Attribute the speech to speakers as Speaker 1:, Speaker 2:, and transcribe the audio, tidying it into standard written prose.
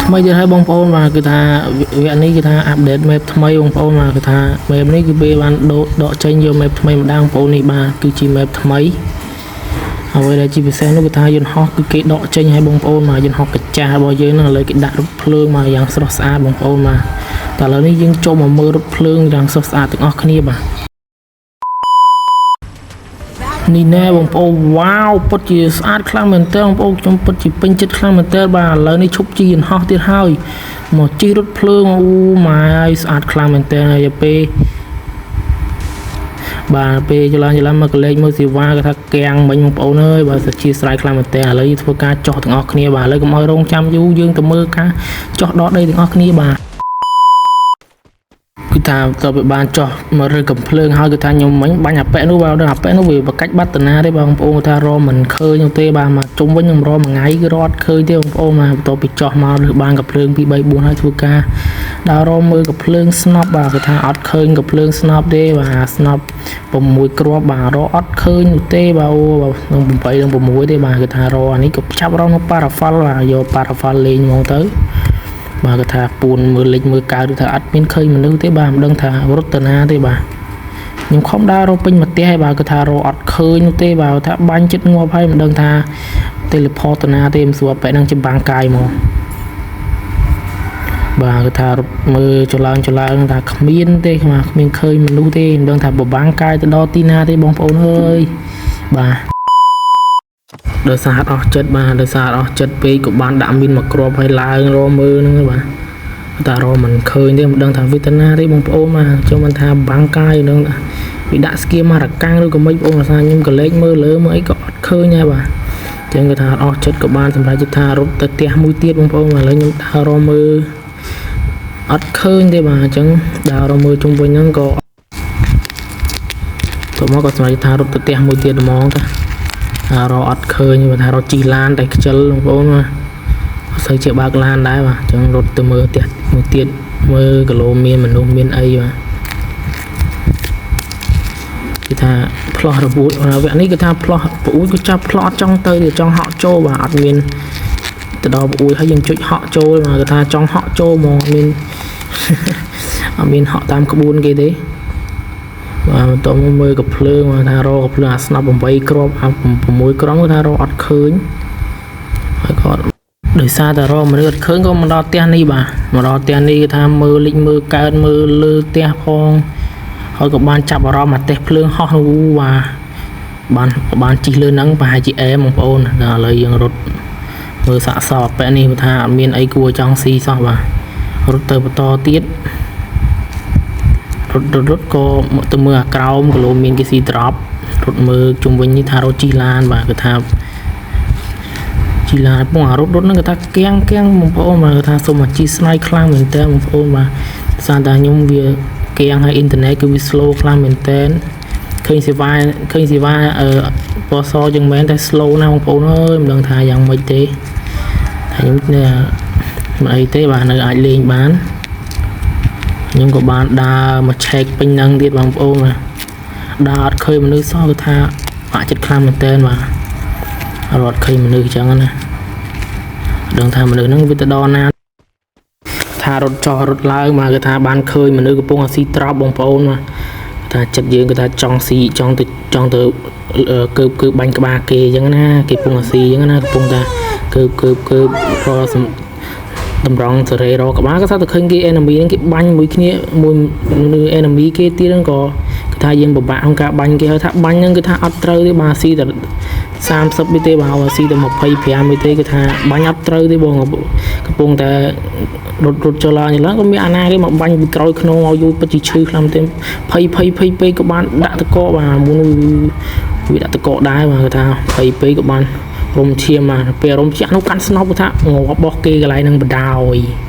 Speaker 1: ថ្មីទៀតហើយបងប្អូនបាទគឺថាវគ្គនេះគឺថា update map ថ្មីបងប្អូនបាទគឺថា map នេះគឺពេលបានដូរដកចេញយក map ថ្មីម្ដងបងប្អូននេះបាទគឺជា map ថ្មីអ្វីដែលជាពិសេសនោះគឺថាយន្តហោះគឺគេដកចេញឲ្យបងប្អូនមកយន្តហោះកាចាស់របស់យើងហ្នឹងឥឡូវគេដាក់រថភ្លើងមកយ៉ាងស្រស់ស្អាតបងប្អូនបាទតែឥឡូវនេះយើងចូលមកមើលរថភ្លើងយ៉ាងស្រស់ស្អាតទាំងអស់គ្នាបាទនេះណែបងប្អូនវ៉ាវពិតជាស្អាតខ្លាំងមែនទែនបងប្អូនខ្ញុំពិតជាពេញចិត្តខ្លាំងមែនទែនបាទឥឡូវនេះឈប់ជិះយន្តហោះទៀតហើយមកជិះរថភ្លើងអូម៉ែស្អាតខ្លាំងមែនទែនហើយពេលបាទពេលចឡើងចឡើងមកកលេចមើលសេវាគេថាកាំងមិញបងប្អូនអើយបាទជាស្រ័យខ្លាំងមែនទែនឥឡូវយើងធ្វើការចោះទាំងអស់គ្នាបាទឥឡូវកុំឲ្យរងចាំយូរយើងទៅមើលការចោះដកដីទាំងអស់គ្នាបាទគឺថាតើវាបានចោះមករើកំភ្លើងហើយគឺថាខ្ញុំមិញបាញ់អាប៉ែនោះបាទដល់អាប៉ែនោះវាបកាច់បាត់តាណាទេបងប្អូនថារមិនឃើញនោះទេបាទមកជុំវិញខ្ញុំរមួយថ្ងៃគឺរត់ឃើញទេបងប្អូនបាទបន្ទាប់ពីចោះមករើបានកំភ្លើង2 3 4ហើយធ្វើការដើររមើលកំភ្លើងស្នប់បាទគឺថាអត់ឃើញកំភ្លើងស្នប់ទេបាទស្នប់6គ្រាប់បាទរអត់ឃើញនោះទេបាទអូបាទនឹង8នឹង6ទេបាទគឺថារអានេះក៏ចាប់រនៅប៉ារ៉ាហ្វាល់បាទយកប៉ារ៉ាហ្វាល់លេងហ្មងទៅបាទគឺថាពួនមើលលិចមើលកើតគឺថាអត់មានឃើញមនុស្សទេបាទមិនដឹងថារត់ទៅណាទេបាទខ្ញុំខំដើររកពេញមួយផ្ទះហើយបាទគឺថារកអត់ឃើញនោះទេបាទថាបាញ់ចិត្តងាប់ហើយមិនដឹងថា teleport ទៅណាទេមិនស្រួលបែរហ្នឹងចម្បាំងកាយមកបាទគឺថារត់មើលចឡើងចឡើងថាគ្មានទេគ្មានឃើញមនុស្សទេមិនដឹងថាបបាំងកាយទៅដល់ទីណាទេបងប្អូនអើយបាទដោយសារអស់ចិត្តបាទដោយសារអស់ចិត្តពេកក៏បានដាក់មីនមកគ្រាប់ឲ្យឡើងរមើលហ្នឹងបាទតែរមិនឃើញទេមិនដឹងថាវេទនាទេបងប្អូនបាទខ្ញុំមិនថាបាំងកាយនឹងវាដាក់ស្គៀមមករកាំងឬក៏មិនបងប្អូនអាសាខ្ញុំក៏លេចមើលលើមើលអីក៏អត់ឃើញដែរបាទចឹងគាត់ថាអស់ចិត្តក៏បានសម្រេចចិត្តថារត់ទៅផ្ទះមួយទៀតបងប្អូនឥឡូវខ្ញុំដើររមើលអត់ឃើញទេបាទអញ្ចឹងដើររមើលជុំវិញហ្នឹងក៏ទៅមកក៏សម្រេចថារត់ទៅផ្ទះមួយទៀតហ្មងតារកអត់ឃើញបើថារត់ជិះឡានតែខ្ជិលបងប្អូនបាទអត់សូវជាបើកឡានដែរបាទអញ្ចឹងរត់ទៅមើលផ្ទះមួយទៀតមើលគីឡូមានមនុស្សមានអីបាទគឺថាផ្លោះរបួតវគ្គនេះគឺថាផ្លោះប្អូនក៏ចាប់ផ្លោះអត់ចង់ទៅទេចង់ហក់ចូលបាទអត់មានទៅដល់ប្អូនហើយយើងចុចហក់ចូលបាទគឺថាចង់ហក់ចូលហ្មងអត់មាន អត់មានហក់តាមក្បួនគេទេបាទបន្ទាប់មកមើលកភ្លើងបាទថារកកភ្លើងអាស្នប់8គ្រាប់អា6ក្រុមគឺថារកអត់ឃើញហើយក៏ដោយសារតែរកមនុស្សអត់ឃើញក៏មកដល់ផ្ទះនេះបាទមកដល់ផ្ទះនេះគឺថាមើលលិចមើលកើតមើលលើផ្ទះផងហើយក៏បានចាប់អារម្មណ៍អាផ្ទះភ្លើងហោះនោះបាទបានបានជិះលើហ្នឹងប្រហែលជាអែមបងប្អូនដល់ឥឡូវយើងរត់មើលសាកសពអាប៉ែនេះថាអត់មានអីគួរចង់ស៊ីសោះបាទរត់ទៅបន្តទៀតរត់រត់រត់ក៏មកទៅមើលអាក្រោមគីឡូមានគេស៊ី drop រត់មើលជុំវិញនេះថារត់ជិះឡានបាទគឺថាជិះឡានពងអារត់រត់ហ្នឹងគឺថាកៀងកៀងបងប្អូនបាទគឺថាសូមអធិស្ឋានខ្លាំងមែនតើបងប្អូនបាទសារតែខ្ញុំវាកៀងហើយអ៊ីនធឺណិតគឺវា slow ខ្លាំងមែនតើឃើញសេវាឃើញសេវាអឺពណ៌សជាងមែនតែ slow ណាស់បងប្អូនអើយមិនដឹងថាយ៉ាងម៉េចទេថាខ្ញុំនេះមិនអីទេបាទនៅអាចលេងបានខ្ញុំក៏បានដើរមកឆែកពេញនឹងទៀតបងប្អូនបាទដើរអត់ឃើញមនុស្សសោះគឺថាបាក់ចិត្តខ្លាំងមែនតើបាទអត់ឃើញមនុស្សអញ្ចឹងណាដឹងថាមនុស្សហ្នឹងវាទៅដល់ណាថារត់ចោះរត់ឡើងមកគឺថាបានឃើញមនុស្សកំពុងអាស៊ីត្រប់បងប្អូនបាទថាចិត្តយើងគឺថាចង់ស៊ីចង់ទៅចង់ទៅកើបកើបបាញ់ក្បាលគេអញ្ចឹងណាគេកំពុងអាស៊ីអញ្ចឹងណាកំពុងថាកើបកើបកើបរកតម្រង់សេរីរកក្បាលក៏ថាទៅឃើញគេ enemy ហ្នឹងគេបាញ់មួយគ្នាមួយនឹង enemy គេទៀតហ្នឹងក៏គឺថាយើងពិបាកក្នុងការបាញ់គេហើយថាបាញ់ហ្នឹងគឺថាអត់ត្រូវទេបាទស៊ីតែ30ទេបាទស៊ីតែ25ទេគឺថាបាញ់អត់ត្រូវទេបងកំពុងតែរត់រត់ចុះឡើងឡើងក៏មានអាណាគេមកបាញ់ពីក្រោយខ្នងឲ្យយូរពិតជាឈឺខ្លាំងទេភ័យភ័យភ័យពេកក៏បានដាក់តកបាទមុនវាដាក់តកដែរបាទគឺថាភ័យពេកក៏បានរំឈាមបាទពេលរំជាក់នោះកាន់ស្នប់គឺថាងាប់បោះគេកន្លែងហ្នឹងបដ ாய்